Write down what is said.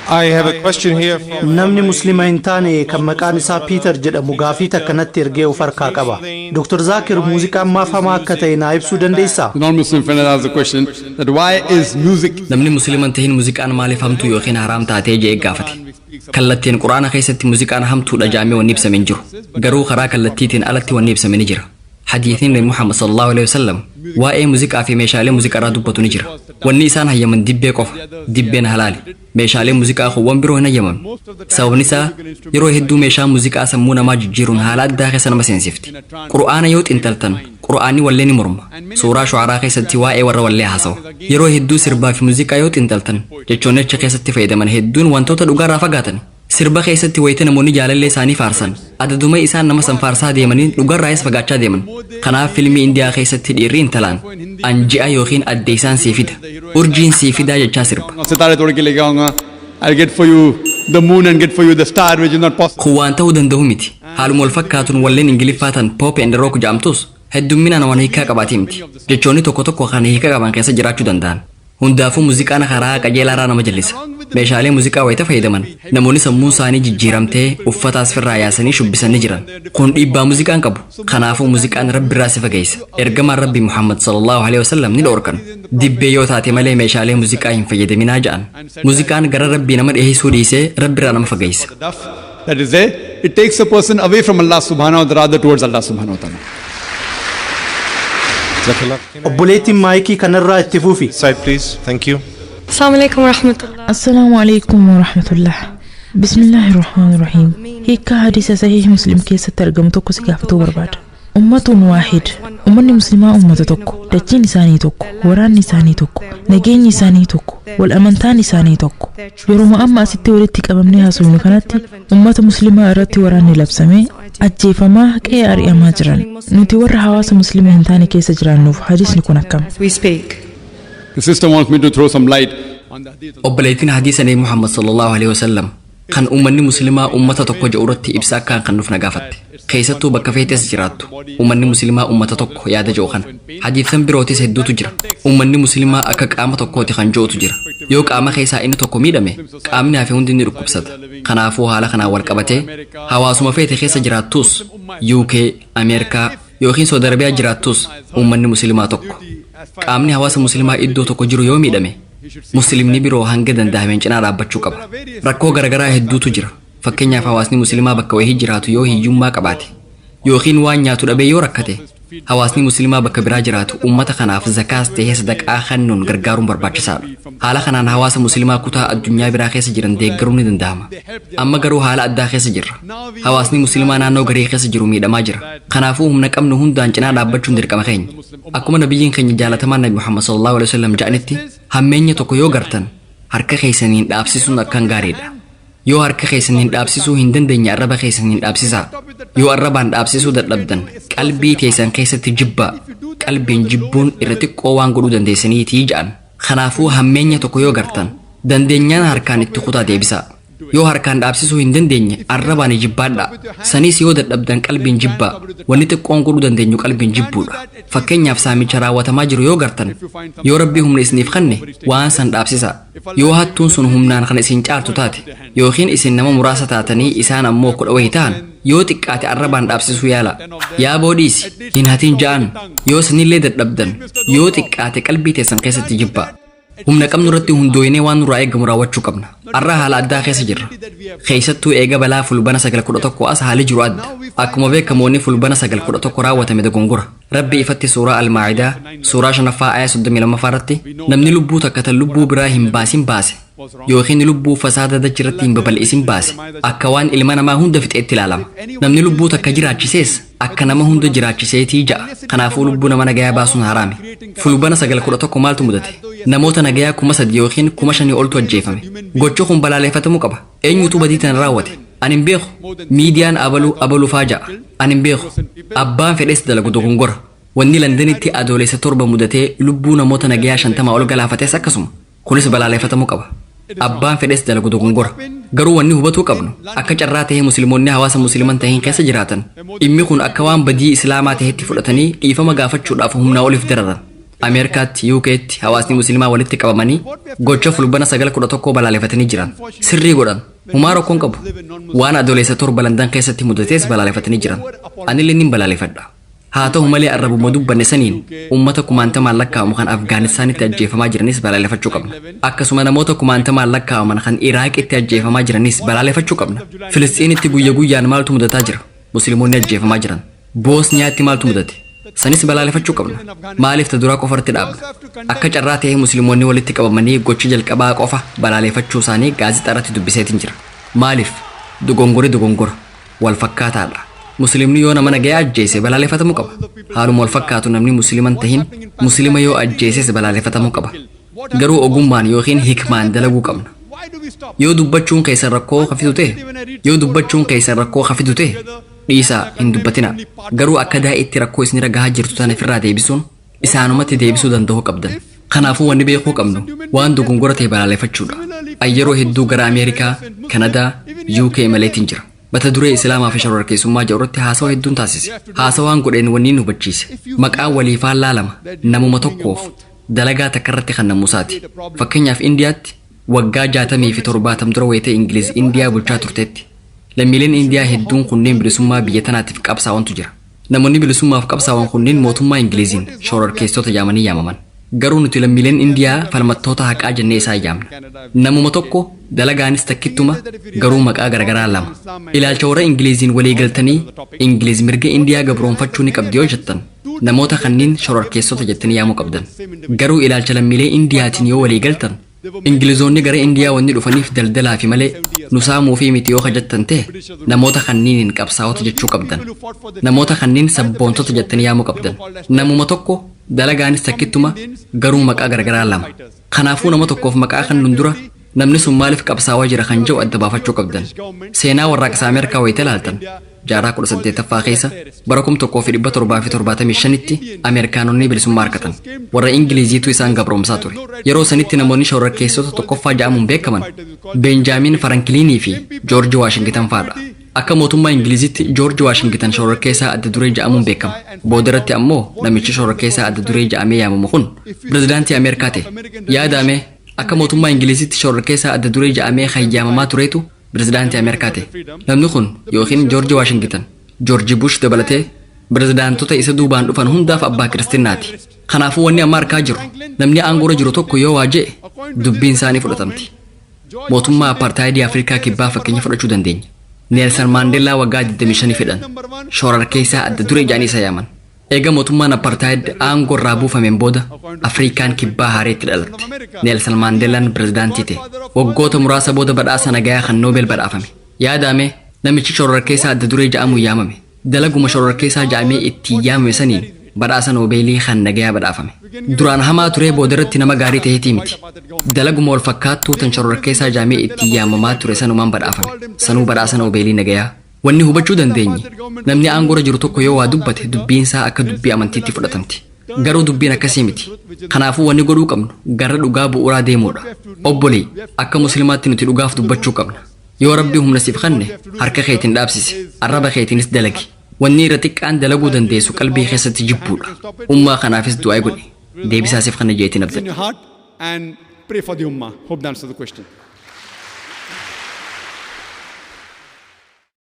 I have a question here from Namni Muslima hin taane kan maqaan isaa Piiter jedhamu gaafii takka natti ergee of harkaa qaba. Dr. Zaakir, muuziqaan maaf hamaa akka ta'e naa ibsuu dandeessaa? The non-Muslim friend has asked the question that why is music Namni Musliima hin tahin muuziqaan maaliif hamtuu yookiin haraam taatee je'ee gaafate. Kallattiin Quraana keessatti muuziqaan hamtuudha jaamee wanni ibsame hin jiru. Garuu karaa kallattiitiin alatti wanni ibsame ni jira. Hadiitni Nabi Muhammad sallallahu alaihi wasallam waa'ee muuziqaa fi meeshaalee muuziqaa irraa dubbatu ni jira. Wanni isaan hayyaman dibbee qofa. Dibbeen halaali. Meeshaalee muuziqaa kuuwwan biroo hin hayyaman. Sababni isaa, yeroo hedduu meeshaa muuziqaa sammuu namaa jijjiiruun haala addaa keessa nama seensifti. Qur'aana yoo xinxaltan, Qur'aanni wallee ni morma. Suuraa Shu'araa keessatti waa'ee warra wallee haasawa. Yeroo hedduu sirbaa fi muuziqaa yoo xinxaltan, jechoonni achi keessatti fayyadaman hedduun wantoota dhugaarraa fagaatan. Sirba keessatti wayita namoonni jaalallee isaanii faarsan, adaduma isaan nama san faarsaa deemanii dhugarraayis fagaachaa deeman. Kanaaf filmii Indiyaa keessatti dhiirri intalaan "An ji'a yookiin adde isaan sii fida, urjiin sii fidaa" jechaa sirba. सितारे तोड़ के लेके आऊंगा, I'll get for you the moon and get for you the star, which is not possible. Kun waan ta'uu danda'u miti. Haaluma wal fakkaatuun walleen Ingiliffaa tan pop and rock jedhamtus heddumminaan waan hiikaa qabaatee miti. Jechoonni tokko tokko kan hiika qaban keessa jiraachuu danda'an. Hundaafuu muuziqaan karaa qajeelaarraa nama jallisa. Meeshaalee muuziqaa wayita fayyadaman namoonni sammuun isaanii jijjiiramtee uffata asirraa yaasanii shubbisanii jiran. Kun dhiibbaa muuziqaan qabu. Kanaafuu muuziqaan Rabbi irraa si fageessa. Ergamaan Rabbi Muhammad sallallahu alaihi wasallam ni dhoorkan. Dibbee yoo taate malee meeshaalee muuziqaa hin fayyadaminaa ja'an. Muuziqaan gara Rabbii nama dhiheessuu dhiisee Rabbi irraa nama fageessa. Daf that is there, it takes a person away from Allah subhanahu wa ta'ala rather towards Allah subhanahu wa ta'ala. Jazakallah. Obboleettiin, maayikii kanarraa itti fufi. Side, please. Thank you. السلام عليكم ورحمة الله. السلام عليكم ورحمة الله. بسم الله الرحمن الرحيم. Hiikkaa hadiisa Sahiih Muslim keessatti argamu tokko si gaafatuu barbaada. أمة واحد, ummanni Muslimaa ummata tokko, dachiin isaanii tokko, waraanni isaanii tokko, nageenyi isaanii tokko, wal amantaan isaanii tokko. Yeruma amma asitti walitti qabamnee haasofnu kanatti ummata Muslimaa irratti waraanni labsamee ajjeefamaa, qe'ee ari'amaa jiran. Nuti warra hawaasa Musliima hin taane keessa jiraannuuf hadiisni kun akkam? As we speak. The sister wants me to throw some light on the hadith. Obboleettiin hadiisa Nabi Muhammad sallallahu alaihi wasallam kan uummanni Muslimaa uummata tokko jedhu irratti ibsa akkaan kan nuuf na gaafatte. Keessattuu bakka feetes jiraattu uummanni Muslimaa uummata tokko yaada jedhu kana. Hadiisan birootis hedduutu jira. Uummanni Muslimaa akka qaama tokkooti kan jedhutu jira. Yoo qaama keessaa inni tokko miidhame, qaamni hafe hundi ni dhukkubsata. Kanaafuu haala kanaan wal qabatee hawaasuma feete keessa jiraattus, UK, Ameerikaa yookiin Saudi Arabiyaa jiraattus, uummanni Muslimaa tokko. Qaamni hawaasa Muslimaa iddoo tokko jiru yoo miidhame, Muslimni biroo hanga danda'ameen cinaa dhaabbachuu qaba. Rakkoo garagaraa hedduutu jira. Fakkeenyaaf, hawaasni Muslimaa bakka wayii jiraatu yoo hiyyummaa qabaate yookiin waan nyaatu dhabee yoo rakkate, hawaasni Muslimaa bakka biraa jiraatu ummata kanaaf zakaas ta'ee sadaqaa kennuun gargaaruun barbaachisaadha. Haala kanaan hawaasa Muslimaa kutaa addunyaa biraa keessa jiran deeggaruun ni danda'ama. Amma garuu haala addaa keessa jirra. Hawaasni Muslimaa naannoo garii keessa jiru miidhamaa jira. Kanaafuu humna qabnu hundaan cinaa dhaabbachuun dirqama keenya. Akkuma nabiyyiin keenya jaalatamaan Nabi Muhammad sallallahu alaihi wasallam jedhanitti, hammeenya tokko yoo gartan harka keessaniin dhaabsisuun akkan gaariidha. Yoo harka keessaniin dhaabsisuu hin dandeenye, arraba keessaniin dhaabsisaa. Yoo arrabaan dhaabsisuu dadhabdan, qalbii teessan keessatti jibbaa. Qalbiin jibbuun irra xiqqoo waan godhuu dandeessaniitii jedhan. Kanaafuu hammeenya tokko yoo gartan, dandeenyaan harkaan itti kutaa deebisaa. Yoo harkaan dhaabsisuu hin dandeenye, arrabaan jibbaadhaa. Sanis yoo dadhabdan, qalbiin jibbaa. Wanni xiqqoon godhuu dandeenyu qalbiin jibbuudha. Fakkeenyaaf, saamicha raawwatamaa jiru yoo gartan, yoo Rabbii humna isiniif kenne, waan san dhaabsisaa. Yoo hattuun sun humnaan kan isin caaltu taate yookiin isin nama muraasa taatanii isaan ammoo 10 wayii ta'an, yoo xiqqaate arrabaan dhaabsisuu yaala. "Yaa boodhiisi, hin hatiin" ja'an. Yoo sanillee dadhabdan, yoo xiqqaate qalbii teessan keessatti jibbaa. Humna qabnu irratti hundooyinee waan nurraa eegamu raawwachuu qabna. Har'a haala addaa keessa jirra. Keessattuu eega balaa Fulbana 9/11 as haalli jiru adda. Akkuma beekamoonni Fulbana 9/11 raawwatame dogongora. Rabbi ifatti suuraa Almaa'idaa suuraa shanaffaa ayaa 32ffaa irratti, "Namni lubbuu takka tan lubbuu biraa hin baasin baase yookiin lubbuu fasaada dachi irratti hin babal'isin baase, akka waan ilma namaa hunda fixeetti ilaalama. Namni lubbuu takka jiraachisees akka nama hunda jiraachiseetii" ja'a. Kanaafuu lubbuu nama nagayaa baasuun haraame. Fulbana 9/11 maaltu mudate? Namoota nagayaa 3000 yookiin 5000 oltu ajjeefame. Gochi kun balaaleffatamuu qaba. Eenyutu badii tana raawwate? Ani hin beeku. Miidiyaan abaluu abaluu faa ja'a. Ani hin beeku. Abbaan fedhes dalagu dogongora. Wanni Landanitti Adoolessa 7 mudatee lubbuu namoota nagayaa 50 ol galaafates akkasuma. Kunis balaaleffatamuu qaba. Abbaan fedhes dalagu dogongora. Garuu wanni hubatuu qabnu, akka carraa ta'ee Musliimoonni hawaasa Musliiman tahin keessa jiraatan dhimmi kun akka waan badii Islaamaa tahetti fudhatanii dhiifama gaafachuudhaaf humnaa oliif dararan. Ameerikaatti, UK'tti hawaasni Musliimaa walitti qabamanii gocha Fulbana 9/11 balaaleffatanii jiran. Sirrii godhan. Humaa rakkoon qabu. Waan Adoleessa 7 Landan keessatti mudatees balaaleffatanii jiran. Anillee nin balaaleffadha. Haa ta'u malee, arrabuma dubbanne saniin uummata kumaantamaan lakkaa'amu kan Afgaanistaanitti ajjeefamaa jiranis balaaleffachuu qabna. Akkasuma namoota kumaantamaan lakkaa'aman kan Iraaqitti ajjeefamaa jiranis balaaleffachuu qabna. Filistiinitti guyya guyyaan maaltu mudataa jira? Musliimonni ajjeefamaa jiran. Boosniyaatti maaltu mudate? Sanis balaaleffachuu qabna. Maaliif ta duraa qofarratti dhaabna? Akka carraa ta'ee Musliimonni walitti qabamanii gocha jalqabaa qofa balaaleffachuu isaanii gaazexaa irratti dubbiseetiin jira. Maaliif? Dogongori dogongora. Wal fakkaataadha. Musliimni yoo nama nagaya ajjeese balaaleffatamuu qaba. Haaluma wal fakkaatu namni Musliiman tahin Musliima yoo ajjeeses balaaleffatamuu qaba. Garuu ogummaan yookiin hikmaan dalaguu qabna. Yoo dubbachuun keessan rakkoo hafitu ta'e, dhiisaa, hin dubbatina. Garuu akka daa'itti rakkoo isinirra gahaa jirtu tana ofirraa deebisuun isaanumatti deebisuu danda'uu qabdan. Kanaafuu wanni beekuu qabnu waan dogongora ta'e balaaleffachuudha. An yeroo hedduu gara Ameerikaa, Kanadaa, UK maleetiin jira. Mata duree Islaamaa fi shororkeessummaa jedhu irratti haasawa hedduun taasise. Haasawaan godheen wanni nu hubachiise. Maqaan waliifaan laalama namuma tokkoof dalagaa takka irratti kan namuusaati. Fakkeenyaaf, Indiyaatti waggaa 60 fi 70 dura wayitee Ingiliz Indiyaa bulchaa turteetti, lammiileen Indiyaa hedduun kunneen bilisummaa biyya tanaatiif qabsaa'antu jira. Namoonni bilisummaaf qabsaa'an kunneen mootummaa Ingiliziin shororkeessota jaamanii yaamaman. Garuu nuti lammiileen Indiyaa falmattoota haqaa jennee isaan yaamna. Namuma tokko, dalagaanis takkittuma, garuu maqaa garagaraa lama. Ilaalcha warra Ingiliziin walii galtanii Ingiliz mirga Indiyaa gabroonfachuu ni qabdi yoo jettan, namoota kanneen shororkeessota jettanii yaamuu qabdan. Garuu ilaalcha lammiilee Indiyaatiin yoo walii galtan, Ingilizoonni gara Indiyaa wanni dhufaniif daldalaa fi malee nu saamuu fi miti yoo jettan ta'e, namoota kanniiniin qabsaa'ota jechuu qabdan. Namoota kanneen sabboontota jettanii yaamuu qabdan. Namuma tokko, dalagaanis takkittuma, garuu maqaa garagaraa lama. Kanaafuu nama tokkoof maqaa kan dura namni sun maaliif qabsaawaa jira kan jedhu adda baafachuu qabdan. Seenaa warraaqsa Ameerikaa wayita ilaaltan, jaarraa 18ffaa keessa bara 1775tti Ameerikaanonni bilisummaa argatan. Warra Ingiliziitu isaan gabroomsaa ture. Yeroo sanitti namoonni shororkeessota tokkoffaa jedhamuun beekaman Beenjaamin Farankiliinii fi Joorji Waashingitan fa'aadha. Akka mootummaa Ingilizitti Joorji Waashingitan shororkeessaa adda duree jedhamuun beekama. Boodarratti ammoo namichi shororkeessaa adda duree jedhamee yaamamu kun pirezidaantii Ameerikaa ta'e. Yaadame, akka mootummaa Ingilizitti shororkeessaa adda duree jedhamee kan yaamamaa tureetu pirezidaantii Ameerikaa ta'e. Namni kun yookiin Joorji Waashingitan, Joorji Bush dabalatee pirezidaantota isa duubaan dhufan hundaaf abbaa kiristinaati. Kanaafuu wanni amma argaa jirru, namni aangoorra jiru tokko yoo waa je'e dubbiin isaanii fudhatamti. Mootummaa apartaayidii Afrikaa Kibbaa fakkeenya fudhachuu dandeenya. Neelsan Maandeellaa waggaa 25 fedhan shororkeessaa adda duree jedhanii isa yaaman. Eega mootummaan apartaayid aangoo irraa buufameen booda Afrikaan Kibbaa haareetti dhalatte. Neelsan Maandeellaan pirezidaantii ta'e. Waggoota muraasa booda badhaasa nagayaa kan Noobel badhaafame. Yaadame, namichi shororkeessaa adda duree jedhamuun yaamame, dalaguma shororkeessaa jedhamee itti yaamame saniin badhaasa Noobeelii kan nagayaa badhaafame. Duraan hamaa turee boodarratti nama gaarii ta'eetii miti. Dalaguma wal fakkaattuu tan shororkeessaa jedhamee itti yaamamaa ture sanumaan badhaafame. Sanuu badhaasa Noobeelii nagayaa. Wanni hubachuu dandeenye, namni aangoorra jiru tokko yoo waa dubbate dubbiinsaa akka dubbii amantiitti fudhatamti. Garuu dubbiin akkasii miti. Kanaafuu wanni godhuu qabnu gara dhugaa bu'uuraa deemuudha. Obbolii, akka Musliimaatti nuti dhugaaf dubbachuu qabna. Yoo Rabbi humna siif kenne harka keetiin dhaabsisi, arraba keetiinis dalagi. Wanni irra xiqqaan dalaguu dandeessu qalbii keessatti jibbuudha. Ummaa kanaafis du'aa godhi. Deebisaa siif kana jeetiin in abdadha. Your heart and pray for the ummah. Hope that answers the question.